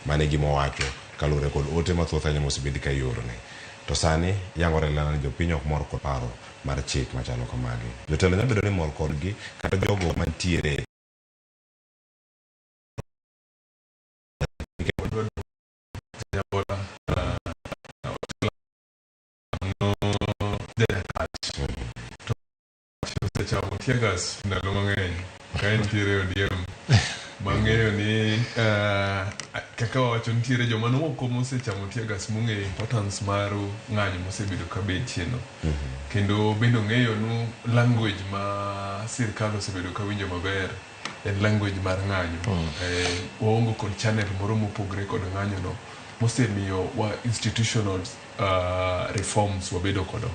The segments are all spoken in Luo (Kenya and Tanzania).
Mano e gima owacho kaluwore kod ote mathoth ahinya mosebed ka iorone. To sani yangore e lela ni jopiny ok mor kod paro mar chik machalo kamagi. Jotelo nyalo bedo ni mor kodgi kata jogo mantiere Osechamo teargas ndalo mang'eny ka entiere ODM mang'eyo ni kaka wawacho nitiere joma nomoko mosechamo teargas mong'eyo importance mar ng'anyo mosebedo ka betie no. Kendo bende ong'eyo nu language ma sirkal osebedo ka winjo maber en language mar ng'anyo. Waonge kod channel moro mopogre kod ng'anyo no mosemiyo wa institutional reforms wabedo kodo.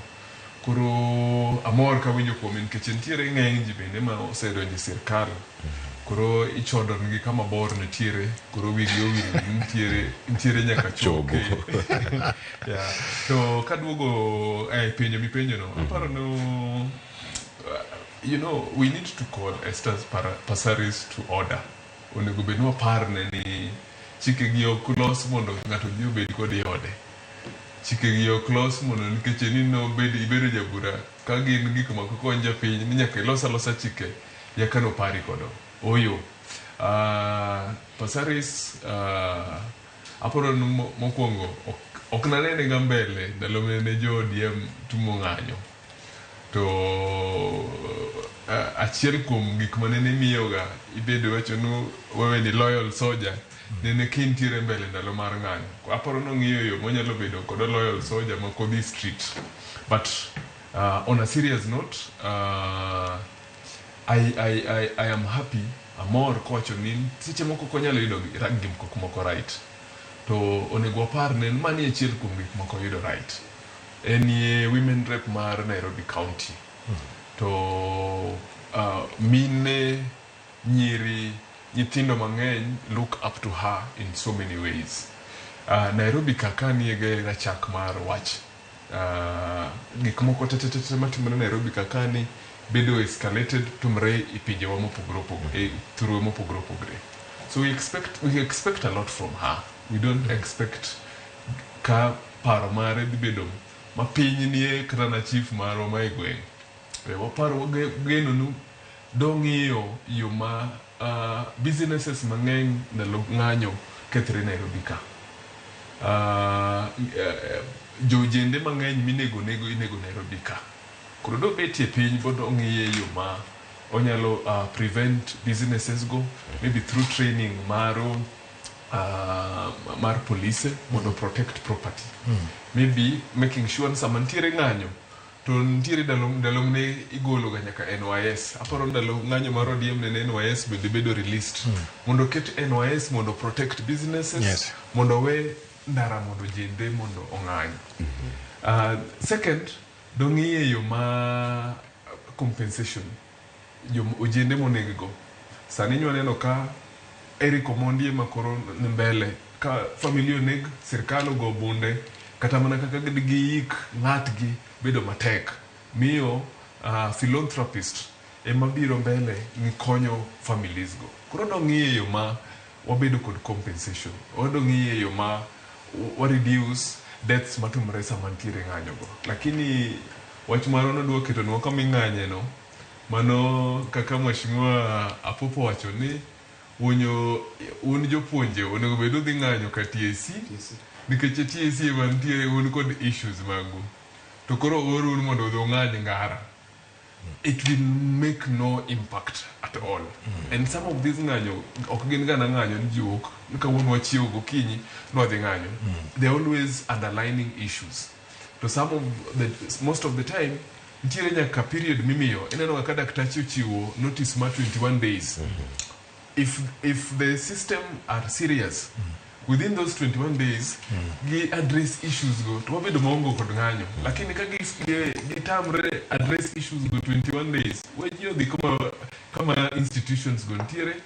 Koro amor kawinjo kuome nikech nitiere ng'eny ji bende ma osedonjo e sirkal. Koro ichodo nigi kama bor nitiere, koro wigi owil ni nitiere, nitiere nyaka choke. Yeah. To kaduogo e penjo mipenjo no, aparo no, we need to call Esther Passaris to order. Onego bed ni waparne ni chike gi ok los mondo ng'ato odhi obed kod e ode. Chike gi ok los mondo nikech ni nobed ibedo jabura ka gin gik ma kony japiny ni nyaka ilos alosa chike yaka nopari kodo. Oyo. Passaris aparo ni mokwongo ok nanene ga mbele ndalo mane jo ODM tumo ng'anyo. To achiel kuom gik manene miyoga ibedo iwacho ni wewe ni loyal soldier nene kintiere mbele ndalo mar ng'anyo. Aparo nong'iyo yo monyalo bedo kod a loyal soldier ma kodhi street. But on a serious note, I am happy, amor kowacho ni seche moko ok onyal yudo gik moko right. To onego wapar ne mani achiel kuom gik moko oyudo right. Enie women rep mar Nairobi County. To mine, nyiri, nyithindo mang'eny look up to her in so many ways. Nairobi kaka nie rachak mar wach. Gik moko te te te matimore Nairobi kaka ni bedo escalated timore e pinjewa mopogore opogore, e thurwe mopogore opogore. So we expect a lot from her. We don't expect ka paro mare dhi bedo mapiny nie kata na chief marwa ma e gweng'. Waparo wageno ni dong'iyo yo ma businesses mang'eny ndalo ng'anyo kethre Nairobi ka. Jojende mang'eny minego nego inego Nairobi ka. Koro dobetie piny mondo ong'iye yo ma onyalo prevent businesses go maybe through training maro mar polise mondo protect property. Maybe making sure ni sama nitiere ng'anyo to nitiere ndalo mane igolo ga nyaka NYS. Aparo ndalo ng'anyo mar ODM nene NYS bende bedo released. Mondo oket NYS mondo protect businesses. Mondo we ndara mondo jende mondo ong'any. Second, dong'iye yo ma compensation jo ojende moneg go. Sani nywa neno ka Eric Omondi ema koro ni mbele ka familia oneg sirkal ogo bunde kata mana kaka giik ng'atgi bedo matek miyo philanthropist ema biro mbele ni konyo families go. Koro dong'iye yo ma wabedo kod compensation. Wadong'iye yo ma wa reduce deaths matimore sama nitiere ng'anyo go. Lakini wach marwa nodwa ketonwa kama ing'anye no mano kaka mheshimiwa Apopo wacho ni unyo un jopuonje onego bed udhi ng'anyo ka TSC nikech e TSC ema nitiere un kod issues magu to koro oru un mondo udhi ung'any ngara it will make no impact at all. And some of these ng'anyo ok gin gana ng'anyo ni ji wuok ni kawuono wachiewo gokinyi nwadhi ng'anyo. They're always underlining issues to some of the most of the time nitiere nyaka period mimiyo ineno ka daktachi ochiwo notice mar 21 days. If the system are serious, within those 21 days gi address issues go to wabedo maonge kod ng'anyo, lakini ka gitamre address issues go 21 days we ji odhi kama institutions go nitiere.